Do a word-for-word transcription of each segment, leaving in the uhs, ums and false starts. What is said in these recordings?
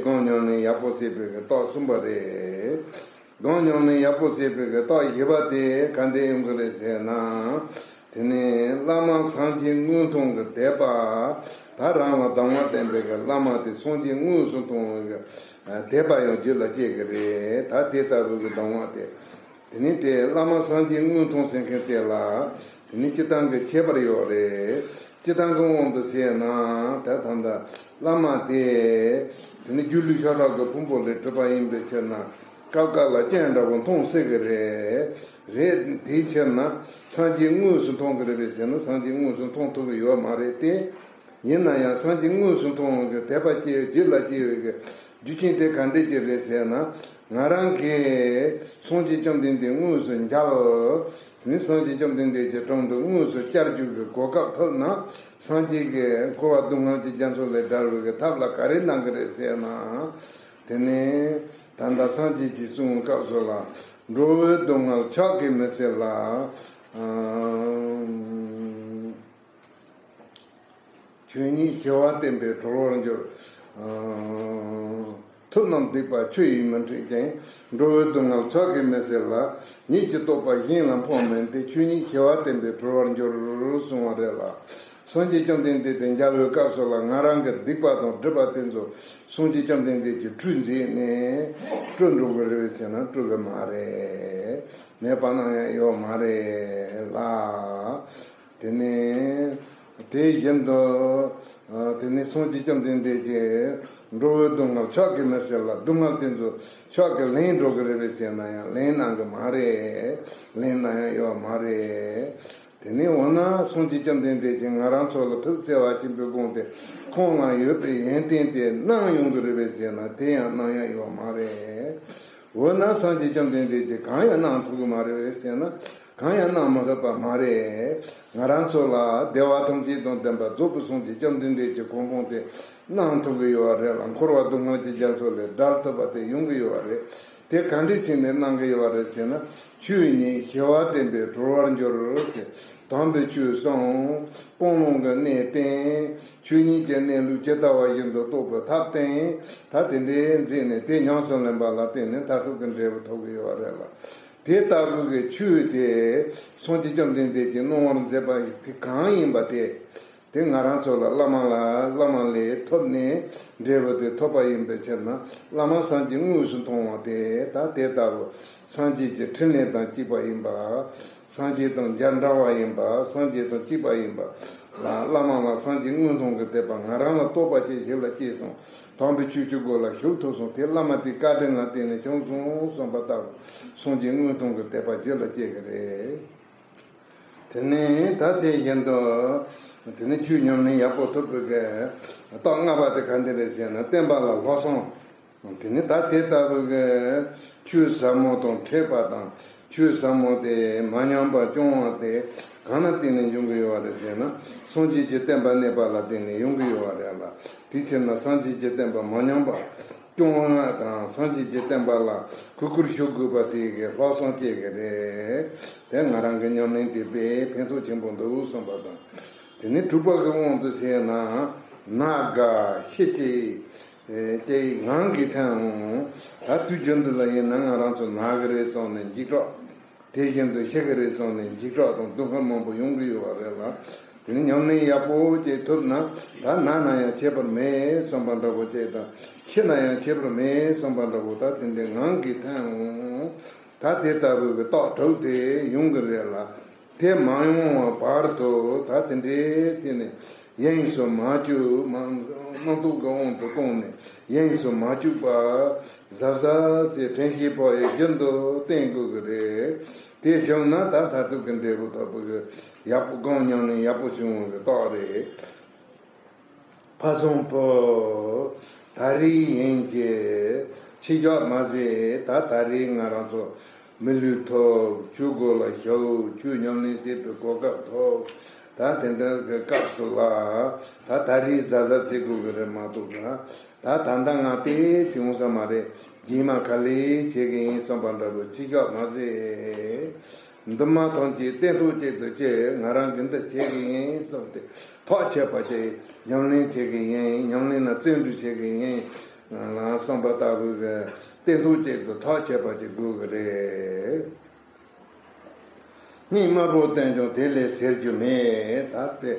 སྒོམ་ཉམས་ལེན་ཡག་པོ་བྱེད་པའི་གི་རྟགས་གསུམ་པ་རེད། སྒོམ་ཉམས་ལེན་ཡག་པོ་བྱེད་པའི་གི་རྟགས་བཞི་པ་དེ་ག་འདྲ་ཡོང་གི་རེད་ཟེར་ན། དེ་ནས་བླ་མ་སངས་རྒྱས་དངོས་མཐོང་གི་དད་པ། ད་རང་ལ་གདམས་ངག་བསྟན་པའི་གི་བླ་མ་དེ་སངས་རྒྱས་དངོས་སུ་མཐོང་བའི་གི་དད་པ་ཡང་རྒྱུད་ལ་སྐྱེ་གི་རེད། ད་དེ་ལྟ་བུའི་གི་གདམས་ངག་དེ། དེ་ནས་དེ་བླ་མ་སངས་རྒྱས་དངོས་མཐོང་ཟེར་མཁན་དེ་ལ། དེ་ནས་སྤྱིར་བཏང་གི་ཁྱད་པར་ཡོད་རེད། སྤྱིར་བཏང་གི་དབང་དུ་བྱས་ན་ད་ད་ལྟ་བླ་མ་དེ། དེ་ནས་སྒྱུ་ལུས་ཤ་ཁྲག་གི་ཕུང་པོ་ལས་གྲུབ་པ་ཡིན་པའི་ཕྱིར་ན། སྐབས་འགའ་ལ་སྤྱན་འདྲ་བོ་མཐོང་སྲིད་གི་རེད། རེད་དེའི་ཕྱིར་ན། སངས་རྒྱས་དངོས་སུ་མཐོང་གི་རེད་པས་ཟེར་ན་སངས་རྒྱས་དངོས་སུ་མཐོང་ཐུབ་གི་ཡོད་མ་རེད་དེ། ཡིན་ན་ཡང་སངས་རྒྱས་དངོས་སུ་མཐོང་བའི་དད་པ་སྐྱེ་རྒྱུད་ལ་སྐྱེ་བའི་རྒྱུ་རྐྱེན་དེ་ག་འདྲས་ཀྱི་རེད་ཟེར་ན། ང་རང་གིས་སངས་རྒྱས་བཅོམ་ལྡན་འདས་དངོས་སུ་མཇལ། དེ་ནས་སངས་རྒྱས་བཅོམ་ལྡན་འདས་ཀྱི་དྲུང་དུ་དངོས་སུ་བཅར་རྒྱུ་གི་གོ་སྐབས་ཐོབ་ན། སངས་རྒྱས་ཀྱིས་འཁོར་བ་སྡུག་བསྔལ་གྱི་རྒྱ་མཚོ་ལས་བསྒྲལ་བའི་ཐབས་ལ་ག་རེ་གནང་གི་རེད་ཟེར་ན། དེ་ནས་ད་ལྟ་སངས་རྒྱས་ཀྱིས་གསུངས་སྐབས་སུ་ལ། འགྲོ་བའི་སྡུག་བསྔལ་ཕྱག་གིས་མི་སེལ་ལ། ཆོས་ཉིད་ཞི་བ་བསྟན་པས་གྲོལ་བར་འགྱུར། ཐུབ་རྣམས་སྡིག་པ་ཆུ་ཡིས་མི་འཁྲུད་ཅིང་། འགྲོ་བའི་སྡུག་བསྔལ་ཕྱག་གིས་མི་སེལ་ལ། ཉིད་ཀྱི་རྟོགས་པ་གཞན་ལ་འཕངས་མིན་ཏེ། ཆོས་ཉིད་ཞི་བ་བསྟན་པས་གྲོལ་བར་འགྱུར་གསུངས་པ་རེད་ལ། སངས་རྒྱས་བཅོམ་ལྡན་འདས་དེ་མཇལ་བའི་སྐབས་སུ་ལ་ང་རང་གི་སྡིག་པ་དང་སྒྲིབ་པ་དེ་ཚོ་སངས་རྒྱས་བཅོམ་ལྡན་འདས་ཀྱིས་བཀྲུས་མཛད་ནས་བཀྲུ་འགྲོ་གི་རེད་པས་ཟེར་ན་བཀྲུ་གི་མ་རེད། མེད་པ་གནང་ཡ་ཡོད་མ་རེད་ལ། དེ་ནས་དེ་བཞིན་དུ། དེ་ནས་སངས་རྒྱས་བཅོམ་ལྡན་འདས་ཀྱིས་འགྲོ་བའི་སྡུག་བསྔལ་ཕྱག་གིས་མི་སེལ་ལ། སྡུག་བསྔལ་དེ་ཚོ་ཕྱག་གིས་ལེན་འགྲོ་གི་རེད་པས་ཟེར་ན་ཡང་ལེན་གནང་གི་མ་རེད། ལེན་གནང་ཡ་ཡོད་མ་རེད། དེ་ནས་འོ་ན་སངས་རྒྱས་བཅོམ་ལྡན་འདས་ཀྱིས་ང་རང་ཚོ་ལ་ཐུགས་བརྩེ་བ་ཆེན་པོའི་དགོངས་ཏེ་ཁོང་ལ་ཡོད་པའི་ཡོན་ཏན་དེ་གནང་ཡོང་གི་རེད་པས་ཟེར་ན་དེ་ཡང་གནང་ཡ་ཡོད་མ་རེད། འོ་ན་སངས་རྒྱས་བཅོམ་ལྡན་འདས་ཀྱིས་གང་ཡང་གནང་ཐུབ་ཀྱི་མ་རེད་ཟེར་ན། གང་ཡང་གནང་མི་ཐུབ་པ་མ་རེད། ང་རང་ཚོ་ལ་བདེ་བ་ཐམས་ཅད་དང་ལྡན་པ་རྫོགས་པའི་སངས་རྒྱས་བཅོམ་ལྡན་འདས་ཀྱི་གོ་འཕང་དེ་གནང་ཐུབ་ཀྱི་ཡོད་པ་རེད་ལ། འཁོར་བ་སྡུག་བསྔལ་གྱི་རྒྱ་མཚོ་ལས་བསྒྲལ་ཐུབ་པ་དེ་ཡོང་གི་ཡོད་པ་རེད། དེ་ག་འདྲས་བྱས་ནས་གནང་གི་ཡོད་པ་རེད་ཟེར་ན། ཆོས་ཉིད་ཞི་བ་བསྟན་པས་གྲོལ་བར་འགྱུར་ཟེར། དམ་པའི་ཆོས་གསུངས། སྤང་བླང་གི་གནས་བསྟན། ཆོས་ཉིད་ཀྱི་གནས་ལུགས་ཇི་ལྟ་བ་བཞིན་དུ་རྟོགས་པའི་ཐབས་བསྟན། ད་དེ་འདྲའི་མཛད་ནས་དེ་ཉམས་སུ་ལེན་པ་ལ་བརྟེན་ནས་མཐར་ཐུག་གི་འབྲས་བུ་ཐོབ་ཀྱི་ཡོད་པ་རེད་ལ། དེ་ལྟ་བུ་གི་ཆོས་དེ་སངས་རྒྱས་བཅོམ་ལྡན་འདས་ཀྱིས་གནང་བར་མཛད་པ་དེ་གང་ཡིན་པ་དེ། དེ་ང་རང་ཚོ་ལ་བླ་མ་ལ་བླ་མ་ལས་ཐོབ་ནས་འབྲས་བུ་དེ་ཐོབ་པ་ཡིན་པའི་ཕྱིར་ན། བླ་མ་སངས་རྒྱས་དངོས་སུ་མཐོང་བ་དེ་ད་དེ་ལྟ་བུ་སངས་རྒྱས་ཀྱི་ཕྲིན་ལས་དང་གཅིག་པ་ཡིན་པ། སངས་རྒྱས་དང་མཇལ་འདྲ་བ་ཡིན་པ། སངས་རྒྱས་དང་གཅིག་པ་ཡིན་པ་ལ། བླ་མ་ལ་སངས་རྒྱས་དངོས་མཐོང་གི་དད་པ་ང་རང་ལ་རྟོགས་པ་ཅིག་ཞིག་ལ་སྐྱེས་སོང་། དམ་པའི་ཆོས་ཀྱི་སྒོ་ལ་ཞུགས་ཐུབ་སོང་། དེ་བླ་མ་དེའི་བཀའ་དྲིན་ལ་བརྟེན་ནས་བྱུང་སོང་བསམ་པ་ལྟ་བུ་སངས་རྒྱས་དངོས་མཐོང་གི་དད་པ་རྒྱུད་ལ་སྐྱེ་གི་རེད། དེ་ནས་ད་དེ་བཞིན་དུ། དེ་ནས་ཆོས་ཉམས་ལེན་ཡག་པོ་ཐུབ་པའི་གི་རྟགས་ལྔ་པ་དེ་ག་འདི་རེད་ཟེར་ན་བསྟན་པ་ལ་ལྷག་བསམ། དེ་ནས་ད་དེ་ལྟ་བུ་གི་ཆོས་ཟབ་མོ་དང་འཕྲད་པ་དང་ཆོས་ཟབ་མོ་དེ་མ་ཉམས་པ་སྐྱོང་བ་དེ་གང་ལ་བརྟེན་ནས་འབྱུང་གི་ཡོད་པ་རེད་ཟེར་ན། སངས་རྒྱས་ཀྱི་བསྟན་པ་གནས་པ་ལ་བརྟེན་ནས་ཡོང་གི་ཡོད་པ་རེད་ལ། དེའི་ཕྱིར་ན་སངས་རྒྱས་ཀྱི་བསྟན་པ་མ་ཉམས་པ་སྐྱོང་བ་དང་། སངས་རྒྱས་ཀྱི་བསྟན་པ་ལ་གུས་བཀུར་ཞུ་དགོས་པ་དེ་གི་ལྷག་བསམ་སྐྱེ་གི་རེད། དེ་ང་རང་གི་ཉམས་ལེན་དེ་དཔེ་ཕན་ཐོགས་ཆེན་པོ་འདུག་གསུངས་པ་དང་། དེ་ནས་དྲུག་པ་གི་དབང་དུ་བྱས་ན། ན་དགའ་ཤི་སྐྱེ་ཅེས་ངང་གིས་ཐོན་འོང་། ད་དུས་རྒྱུན་དུ་ལ་ཡིན་ན་ང་རང་ཚོ་ན་གི་རེད་བསམ་ནས་འཇིགས་སྐྲག་དེ་བཞིན་དུ་ཤི་གི་རེད་བསམ་ནས་འཇིགས་སྐྲག་དང་སྡུག་བསྔལ་མང་པོ་ཡོང་གི་ཡོད་པ་རེད་ལ། དེ་ནི་ཉམས་ལེན་ཡག་པོ་ཅིག་ཐུབ་ན། ད་ན་ན་ཡང་ཁྱད་པར་མེད་བསམ་པ་འདྲ་པོ་ཅིག་དང་། ཤི་ན་ཡང་ཁྱད་པར་མེད་བསམ་པ་འདྲ་པོ་ད་དེ་འདྲའི་ངང་གིས་ཐོན་འོང་། ད་དེ་ལྟ་བུའི་གི་རྟགས་དྲུག་དེ་ཡོང་གི་རེད་ལ། དེ་མ་ཡོང་བའི་བར་དུ་ད་དེ་འདྲའི་བྱས་ནས་གཡེངས་སུ་མ་བཅུག། མ་རྟོགས་ཀྱི་དབང་དུ་བཏང་ནས་གཡེངས་སུ་མ་བཅུག་པ། གཟབ་གཟབ་བྱས་དྲན་ཤེས་པ་ཡི་རྒྱུན་དུ་བསྟེན་དགོས་ཀྱི་རེད། དེ་བྱུང་ན་ད་མཐར་ཐུག་གི་འབྲས་བུ་ཐོབ་པའི་གི་ཡག་པོ་སྒོམ་ཉམས་ལེན་ཡག་པོ་བྱུང་བའི་གི་རྟགས་རེད། ཕ་བཟང་པོ། ད་རེས་ཡིན་གྱི་ཕྱི་བཞག་མ་ཟད། ད་ད་རེས་ང་རང་ཚོ་མི་ལུས་ཐོབ། ཆོས་སྒོ་ལ་ཞུགས། ཆོས་ཉམས་ལེན་བྱེད་པའི་གོ་སྐབས་ཐོབ། ད་དེ་འདྲ་གི་སྐབས་སུ་ལ། ད་ད་རེས་གཟབ་གཟབ་བྱེད་དགོས་ཀྱི་རེད་མ་གཏོགས་ན། ད་ད་ལྟ་ང་དེ་བྱེད་འོང་ས་མ་རེད། རྗེས་མ་ག་ལེ་བྱེད་ཀྱི་ཡིན་བསམ་པ་འདྲ་པོ་ཕྱི་བཞག་མ་ཟད། འདུན་མ་ཐམས་ཅད་སྟན་ཐོག་གཅིག་ཏུ་བསྐྱེད། ང་རང་གིས་འདི་བྱེད་ཀྱི་ཡིན་བསམ་སྟེ་ཐག་ཆོད་པ་ཅིག་ཉམས་ལེན་བྱེད་ཀྱི་ཡིན། ཉམས་ལེན་ལ་བརྩོན་འགྲུས་བྱེད་ཀྱི་ཡིན། ལ་བསམ་པ་ལྟ་བུ་གི་སྟན་ཐོག་ཅིག་ཏུ་ཐག་ཆོད་པ་ཅིག་དགོས་ཀྱི་རེད། སྙིང་དམར་པོ་བསྟན་ཀྱང་དེ་ལས་ཟེར་རྒྱུ་མེད། ད་དེ་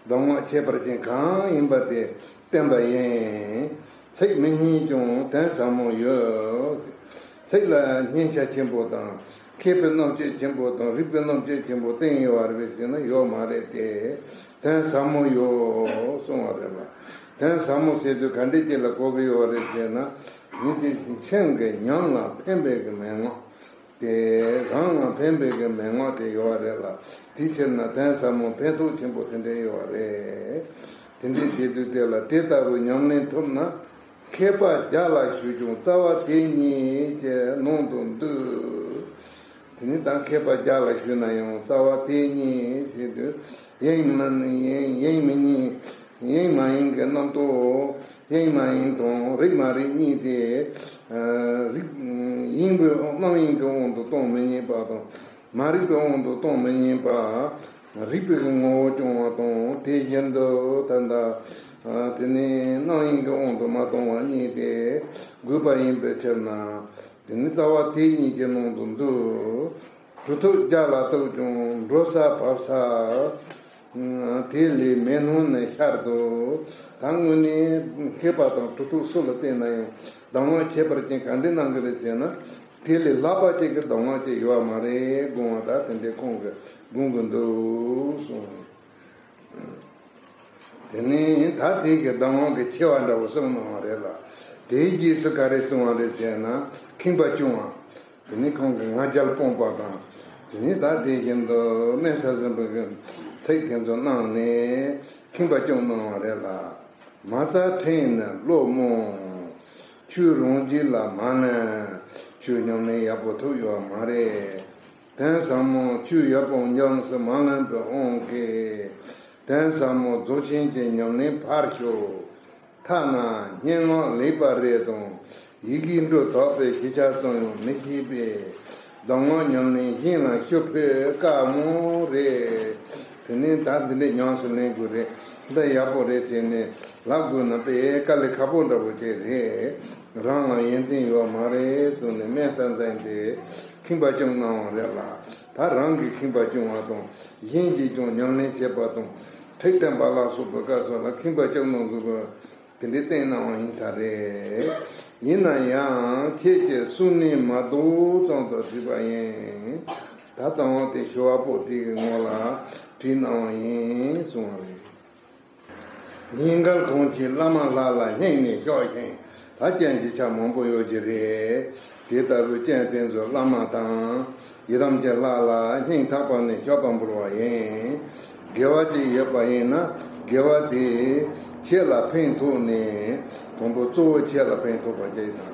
གདམས་ངག་ཁྱད་པར་ཅན་གང་ཡིན་པ་དེ་བསྟན་པ་ཡིན། ཚིག་མི་སྙན་ཀྱང་དོན་ཟབ་མོ་ཡོད། ཚིག་ལ་སྙན་ཆ་ཆེན་པོ་དང་མཁས་པའི་རྣམ་དཔྱོད་ཆེན་པོ་དང་རིག་པའི་རྣམ་དཔྱོད་ཆེན་པོ་བསྟན་ཡོད་པ་རེད་ཟེར་ན་ཡོད་མ་རེད་དེ། དོན་ཟབ་མོ་ཡོད་གསུང་བ་རེད་ལ། དོན་ཟབ་མོ་ཟེར་དུས་ག་འདྲས་ཅིག་ལ་གོ་གི་ཡོད་རེད་ཟེར་ན། ཉིན་དེ་བཞིན་ཁྱེད་ཀྱི་ཉམས་ལ་ཕན་པའི་གི་མན་ངག་དེ། རང་ལ་ཕན་པའི་གི་མན་ངག་དེ་ཡོད་རེད་ལ། དེའི་ཕྱིར་ན་དོན་ཟབ་མོ་ཕན་ཐོགས་ཆེན་པོ་དེ་འདྲས་ཡོད་རེད། དེ་འདྲས་བྱེད་དུས་དེ་ལ་དེ་ལྟ་བུའི་ཉམས་ལེན་ཐུབ་ན། མཁས་པ་བརྒྱ་ལ་ཞུས་ཀྱང་རྩ་བ་དེ་ཉིད་ཀྱི་ནང་དུ་འདུས། དེ་ནི་ད་མཁས་པ་བརྒྱ་ལ་ཞུས་ན་ཡང་རྩ་བ་དེ་ཉིད་ཟེར་དུས། ཡིན་མིན་ཡིན་ཡིན་མིན་ཡིན། ཡིན་མ་ཡིན་གྱི་རྣམ་རྟོག་ཡིན་མ་ཡིན་དང་རིག་མ་རིག་གཉིས་ཏེ། རིག་ཡིན་པའི་རྣམ་གཡེང་གི་དབང་དུ་གཏོང་མི་ཉན་པ་དང་། མ་རིག་པའི་དབང་དུ་གཏོང་མི་ཉན་པ། རིག་པའི་ངོ་བོ་སྐྱོང་བ་དང་དེ་བཞིན་དུ་ད་ལྟ་དེ་ནི་རྣམ་གཡེང་གི་དབང་དུ་མ་གཏོང་བ་གཉིས་ཏེ་དགོས་པ་ཡིན་པའི་ཕྱིར་ན། དེ་ནི་རྩ་བ་དེ་གཉིས་ཀྱི་ནང་དུ་འདུས། གྲུབ་ཐོབ་བརྒྱ་ལ་གཏུགས་ཀྱང་འགྲོ་ས་བབས་ས་དེ་ལས་མེད་སྣང་ནས་ཤར་འདུག་ད་དངོས་གནས་མཁས་པ་དང་གྲུབ་ཐོབ་སུ་ལ་བསྟེན་ན་ཡང་གདམས་ངག་ཁྱད་པར་ཅན་ག་འདྲ་གནང་གི་རེད་ཟེར་ན། དེ་ལས་ལྷག་པ་ཅིག་གི་གདམས་ངག་ཅིག་ཡོད་མ་རེད་དགོངས་པ་ད་དེ་འདྲའི་ཁོང་གིས་དགོངས་ཀྱི་འདུག་གསུངས། དེ་ནས་ད་དེ་གི་གདམས་ངག་གི་ཆེ་བ་འདྲ་བོ་གསུངས་གནང་བ་རེད་ལ། དེའི་རྗེས་སུ་ག་རེ་གསུངས་པ་རེད་ཟེར་ན། ཁེངས་པ་སྐྱོང་བ། དེ་ནས་ཁོང་གིས་ང་རྒྱལ་སྤོང་བ་དང་། དེ་ནས་ད་དེ་བཞིན་དུ་དམན་ས་ཟིན་པའི་གི་ཚིག་དེ་ཚོ་གནང་ནས་ཁེངས་པ་སྐྱོང་གནང་བ་རེད་ལ། མ་རྩ་ཕྲན་ནི་བློ་རྨོངས། ཆོས་རང་རྒྱུད་ལ་མ་ལོན། ཆོས་ཉམས་ལེན་ཡག་པོ་ཐུབ་ཡོད་མ་རེད། དོན་ཟབ་མོ་ཆོས་ཡག་པོ་ཉམས་སུ་མ་ལེན་པའི་དབང་གིས། དོན་ཟབ་མོ་རྫོགས་ཆེན་གྱི་ཉམས་ལེན་ཕར་ཞོག་ཐ་ན་སྙན་ངག་ལེགས་པ་རེ་དང་ཡི་གེའི་འབྲུ་དག་པའི་ཤེས་བྱ་ཙམ་ཡང་མི་ཤེས་པས། གདམས་ངག་ཉམས་ལེན་གཞན་ལ་ཤོད་ཕོད་དཀའ་མོ་རེད། དེ་ནས་ད་འདི་འདྲས་ཉམས་སུ་ལེན་དགོས་རེད། འདི་ཡག་པོ་རེད་ཟེར་ནས་ལབ་དགོས་ན་དཔེ་དཀའ་ལས་ཁག་པོ་འདྲ་པོ་ཅིག་རེད། རང་ལ་ཡོན་ཏན་ཡོད་མ་རེད་གསུངས་ནས་དམན་ས་འཛིན་ཏེ་ཁེངས་པ་སྐྱོང་གནང་བ་རེད་ལ། ད་རང་གིས་ཁེངས་པ་སྐྱོང་བ་དང་གཞན་གྱིས་ཀྱང་ཉམས་ལེན་བྱེད་པ་དང་ཁྲིད་བསྟན་པ་ལ་སོགས་པའི་སྐབས་སུ་ལ་ཁེངས་པ་སྐྱོང་གནང་དགོས་པ། དེ་འདྲའི་བསྟན་གནང་བ་ཡིན་ས་རེད། ཡིན་ན་ཡང་ཁྱེད་ཀྱི་གསུང་ནི་མ་རྡོག་ཙམ་དུ་བྲིས་པ་ཡིན། ད་ལྟ་བ་དེ་ཞུ་བ་པོ་དེ་གི་ངོ་ལ་བྲིས་གནང་བ་ཡིན་གསུང་བ་རེད། ཉིན་འགར་ཁོང་གིས་བླ་མ་ལྷ་ལ་སྙིང་ནས་ཕྱག་ཞིང་། ད་སྤྱན་གྱི་ཆ་མང་པོ་ཡོད་ཀྱི་རེད། དེ་ལྟ་བུའི་སྤྱན་དེ་ཚོ་བླ་མ་དང་། ཡི་དམ་གྱི་ལྷ་ལ་སྙིང་ཐག་པ་ནས་ཕྱག་པ་འབུལ་བ་ཡིན། དགེ་བ་ཅིག་ཡོད་པ་ཡིན་ན་དགེ་བ་དེ་ཁྱེད་ལ་ཕན་ཐོགས་ནས། དང་པོ་གཙོ་བོ་ཁྱེད་ལ་ཕན་ཐོགས་པ་ཅིག་དང་།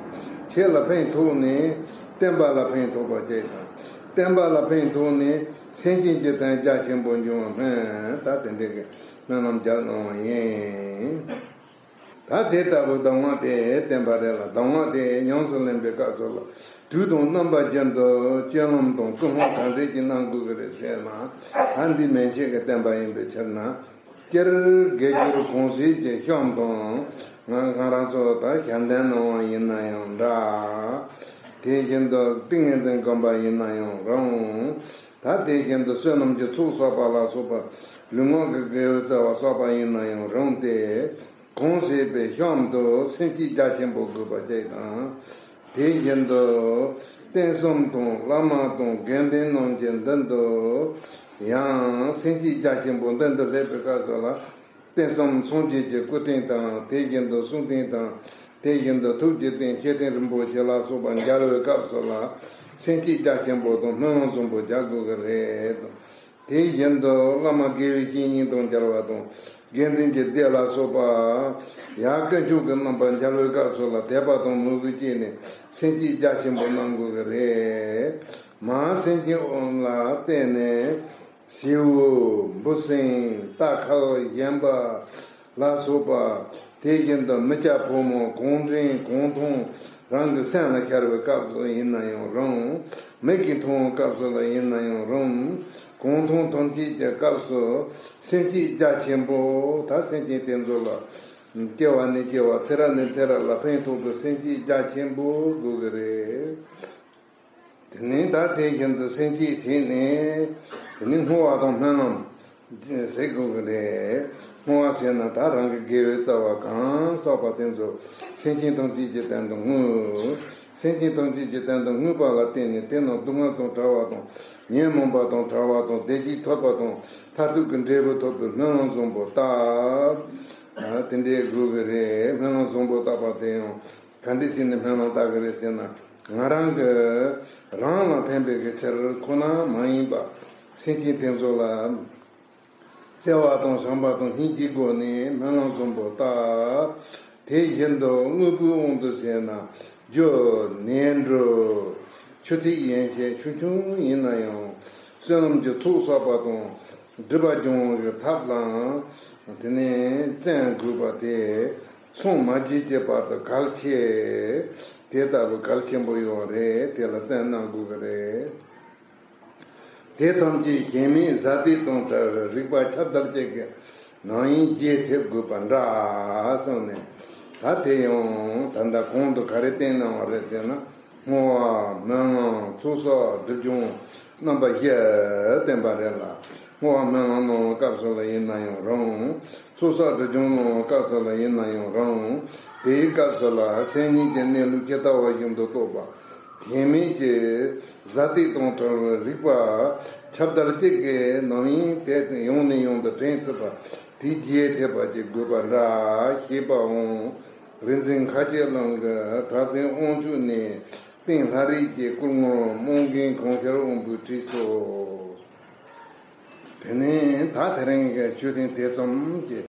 ཁྱེད་ལ་ཕན་ཐོགས་ནས་བསྟན་པ་ལ་ཕན་ཐོགས་པ་ཅིག་དང་། བསྟན་པ་ལ་ཕན་ཐོགས་ནས་སེམས་ཅན་གྱི་དོན་རྒྱ་ཆེན་པོ་འབྱུང་བ་སྨོན། ད་དེ་འདྲའི་གི་སྨོན་ལམ་རྒྱག་གནང་བ་ཡིན། ད་དེ་ལྟ་བུའི་གདམས་ངག་དེ་བསྟན་པ་རེད་ལ། གདམས་ངག་དེ་ཉམས་སུ་ལེན་པའི་སྐབས་སུ་ལ་དུས་དང་རྣམ་པ་ཀུན་ཏུ་སྤྱོད་ལམ་དང་བསྐུལ་སློང་ག་འདྲས་ཀྱིས་གནང་དགོས་ཀྱི་རེད་ཟེར་ན། ད་འདི་མན་ཆད་ཀྱི་བསྟན་པ་ཡིན་པའི་ཕྱིར་ན། སྤྱིར་དགེ་སྦྱོར་གང་ཞིག་གི་གཤམ་དང་། ང་ང་རང་ཚོ་ད་ཞལ་འདོན་གནང་བ་ཡིན་ན་ཡང་འདྲ། དེ་བཞིན་དུ་ཏིང་ངེ་འཛིན་སྒོམ་པ་ཡིན་ན་ཡང་རུང་། ད་དེ་བཞིན་དུ་བསོད་ནམས་ཀྱི་ཚོགས་བསགས་པ་ལ་སོགས་པ། ལུས་ངག་གི་དགེ་བའི་རྩ་བ་བསགས་པ་ཡིན་ན་ཡང་རུང་སྟེ། གང་བྱེད་པའི་གཤམ་དུ་སེམས་བསྐྱེད་རྒྱ་ཆེན་པོ་དགོས་པ་བཅས་དང་། དེ་བཞིན་དུ་རྟེན་གསུམ་དང་བླ་མ་དང་དགེ་འདུན་རྣམས་ཀྱི་མདུན་དུ་ཡང་སེམས་བསྐྱེད་རྒྱ་ཆེན་པོ་མདུན་དུ་སླེབས་པའི་སྐབས་སུ་ལ། རྟེན་གསུམ་སངས་རྒྱས་ཀྱི་སྐུ་རྟེན་དང་། དེ་བཞིན་དུ་གསུང་རྟེན་དང་། དེ་བཞིན་དུ་ཐུགས་རྗེ་རྟེན་སྐྱེས་རྟེན་རིན་པོ་ཆེ་ལ་སོགས་པ་མཇལ་བའི་སྐབས་སུ་ལ། སེམས་བསྐྱེད་རྒྱ་ཆེན་པོ་དང་སྨོན་ལམ་གསུམ་པོ་རྒྱག་དགོས་ཀྱི་རེད། དེ་བཞིན་དུ་བླ་མ་དགེ་བའི་བཤེས་གཉེན་དང་མཇལ་བ་དང་། དགེ་འདུན་གྱི་སྡེ་ལ་སོགས་པ། ཡར་དཀོན་མཆོག་གི་རྣམ་པར་མཇལ་བའི་སྐབས་སུ་ལ་དད་པ་དང་མོས་གུས་བསྐྱེད་ནས་སེམས་བསྐྱེད་རྒྱ་ཆེན་པོ་གནང་དགོས་ཀྱི་རེད། མར་སེམས་ཅན་ལ་བརྟེན་ནས་བྱེའུ། འབུ་སྲིན། རྟ་ཁལ། གཞན་པ་ལ་སོགས་པ། དེ་བཞིན་དུ་མི་སྐྱ་ཕོ་མོ་གང་དྲན་གང་མཐོང་རང་གི་སེམས་ལ་ཤར་བའི་སྐབས་སུ་ཡིན་ན་ཡང་རུང་། མིག་གིས་མཐོང་བའི་སྐབས་སུ་ལ་ཡིན་ན་ཡང་རུང་། གང་མཐོང་ཐམས་ཅད་ཀྱི་སྐབས་སུ་སེམས་བསྐྱེད་རྒྱ་ཆེན་པོ་ད་སེམས་ཅན་དེ་ཚོ་ལ་ སྐྱེ་བ་ནས་སྐྱེ་བ་ཚེ་རབས་ནས་ཚེ་རབས་ལ་ཕན་ཐོགས་པའི་སེམས་བསྐྱེད་རྒྱ་ཆེན་པོ་དགོས་ཀྱི་རེད། དེ་ནས་ད་དེ་བཞིན་དུ་སེམས་བསྐྱེད་བྱས་ནས་དེ་ནས་བསྔོ་བ་དང་སྨོན་ལམ་ཟེར་དགོས་ཀྱི་རེད། བསྔོ་བ་ཟེར་ན་ད་རང་གི་དགེ་བའི་རྩ་བ་གང་བསགས་པ་དེ་ཚོ་སེམས་ཅན་ཐམས་ཅད་ཀྱི་དོན་དུ་བསྔོ། སེམས་ཅན་ཐམས་ཅད་ཀྱི་དོན་དུ་བསྔོས་པ་ལ་བརྟེན་ནས་དེ་རྣམས་སྡུག་བསྔལ་དང་བྲལ་བ་དང་ཉོན་མོངས་པ་དང་བྲལ་བ་དང་བདེ་སྐྱིད་ཐོབ་པ་དང་མཐར་ཐུག་གི་འབྲས་བུ་ཐོབ་པའི་སྨོན་ལམ་བཟང་པོ་བཏབ། དེ་འདྲའི་དགོས་ཀྱི་རེད། སྨོན་ལམ་བཟང་པོ་བཏབ་པ་དེ་ཡང་ག་འདྲ་བྱས་ནས་སྨོན་ལམ་བཏབ་ཀྱི་རེད་ཟེར་ན། ང་རང་གི་རང་ལ་ཕན་པའི་གི་ཕྱིར་ཁོ་ན་མ་ཡིན་པ། སེམས་ཅན་དེ་ཚོ་ལ་བརྩེ་བ་དང་བྱམས་པ་དང་སྙིང་རྗེའི་སྒོ་ནས་སྨོན་ལམ་བཟང་པོ་བཏབ། དེ་བཞིན་དུ་དངོས་པོའི་དབང་དུ་བྱས་ན་རྒྱུ་ནས་འགྲོ། ཆུ་ཚོད་ཡན་ཆད་ཆུང་ཆུང་ཡིན་ན་ཡང་བསོད་ནམས་ཀྱི་ཚོགས་བསགས་པ་དང་སྒྲིབ་པ་སྦྱོང་བའི་ཐབས་ལའང་དེ་ནས་བརྩོན་དགོས་པ་དེ་སངས་མ་རྒྱས་ཀྱི་བར་དུ་གལ་ཆེ། དེ་ལྟ་བུ་གལ་ཆེན་པོ་ཡོད་རེད། དེ་ལ་བརྩོན་གནང་དགོས་ཀྱི་རེད། དེ་ཐམས་ཅད་གཞན་མའི་གཟའ་གཏད་དང་བྲལ་བའི་རིག་པ་ཁྱབ་བརྡལ་ཅན་གྱི་ནང་ཡང་རྒྱས་ཐེབས་དགོས་པ་འདྲ་གསུངས་ནས། ད་དེ་ཡང་ད་ལྟ་གོང་དུ་ག་རེ་བསྟན་གནང་བ་རེད་ཟེར་ན། བསྔོ་བ་སྨོན་ལམ་ཚོགས་བསགས་སྒྲིབ་སྦྱོང་རྣམ་པ་བཞི་བསྟན་པ་རེད་ལ། བསྔོ་བ་སྨོན་ལམ་གནང་བའི་སྐབས་སུ་ལ་ཡིན་ན་ཡང་རུང་། ཚོགས་བསགས་སྒྲིབ་སྦྱོང་གནང་བའི་སྐབས་སུ་ལ་ཡིན་ན་ཡང་རུང་། དེའི་སྐབས་སུ་ལ་སེམས་ཉིད་ཀྱི་གནས་ལུགས་ཇི་ལྟ་བ་བཞིན་དུ་རྟོགས་པ། གཞན་མེད་ཀྱི་གཟའ་གཏད་དང་བྲལ་བའི་རིག་པ་ཁྱབ་བརྡལ་ཅན་གྱི་ནང་ཡང་དེ་ཡང་ནས་ཡང་དུ་དྲན་ཐུབ་པ་དེ་རྒྱས་ཐེབས་པ་ཅིག་དགོས་པ་འདྲ་ཞེས་པའང་རིག་འཛིན་མཁའ་སྤྱོད་གླིང་གི་གྲགས་ཆེན་དབང་ཕྱུག་ནས་བསྟན་ལྷ་རིས་ཀྱི་སྐུལ་ངོར་སྨོན་མཁན་གོང་ཤར་དབང་པོས་བྲིས་སོ། དེ་ནས་ད་དེ་རིང་གི་ཆོས་ཐུན་དེ་ཙམ་གྱིས།